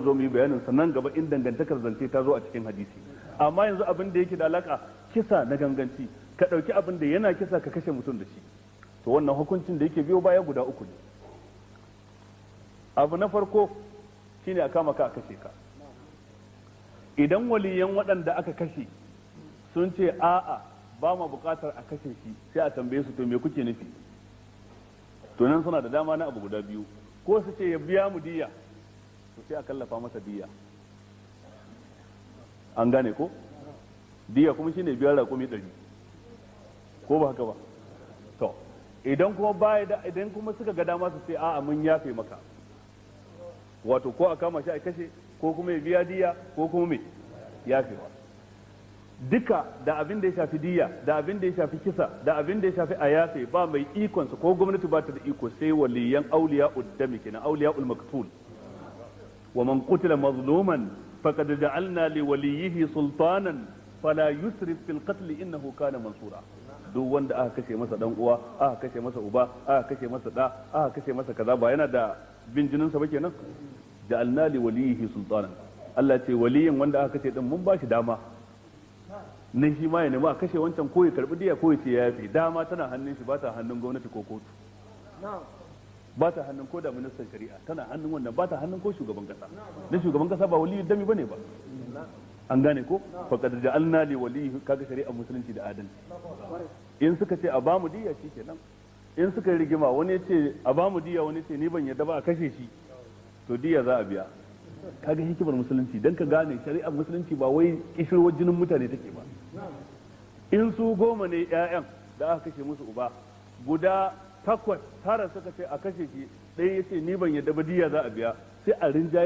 zo mu yi bayanin sannan gaba in dangantakar zance ta zo a cikin hadisi. Amma yanzu abin da yake da alaka kisa na ganganci, ka ɗauki abin da yana kisa ka kashe mutum da shi, to wannan hukuncin da yake biyo baya guda uku ne. Abu na farko shine a kama ka a kashe ka. Idan waliyan waɗanda aka kashe sun ce a'a ba ma buƙatar a kashe shi, sai a tambaye su to me kuke nufi? To nan suna da dama na abu guda biyu, ko su ce ya biya mu diya, to sai a kallafa masa diya. An gane ko? Diya kuma shine biyar raƙumi 100, ko ba haka ba? To idan kuma baya da, idan kuma suka ga dama su ce a'a mun yafe maka, wato ko a kama shi a kashe, ko kuma ya biya diya, ko kuma me yafewa. Duka da abin da ya shafi diya, da abin da ya shafi kisa, da abin da ya shafi a yafe, ba mai ikon sa ko gwamnati ba ta da iko sai waliyan auliya uddami kenan, auliya ul maktul. Wa man qutila mazluman faqad ja'alna li waliyihi sultanan fala yusrif fil qatl innahu kana mansura. Duk wanda aka kashe masa dan uwa, aka kashe masa uba, aka kashe masa da, aka kashe masa kaza, ba yana da bin jinin sa ba kenan. Ja'alna li waliyihi sultanan, Allah ce waliyin wanda aka kashe din mun ba shi dama nan shi ma ya nemi a kashe wancan, ko ya karbi diya, ko ya ce ya yafe. Dama tana hannun shi, ba ta hannun gwamnati ko kotu, ba ta hannun ko da ministan shari'a, tana hannun wannan, ba ta hannun ko shugaban kasa. Dan shugaban kasa ba waliyin dami bane ba. An gane ko? Faqad ja'alna li waliyyi, kaga shari'ar musulunci da adalci. In suka ce a ba mu diya shikenan. In suka yi rigima, wani ya ce a ba mu diya, wani ya ce ni ban yadda ba a kashe shi, to diya za a biya. Kaga hikimar musulunci, dan ka gane shari'ar musulunci ba wai kishirwar jinin mutane take ba. In su 10 ne ƴaƴan da aka kashe musu uba, guda 8 9 suka ce a kashe shi, ɗaya ya ce ni ban yadda ba diya za a biya, sai a rinjaye.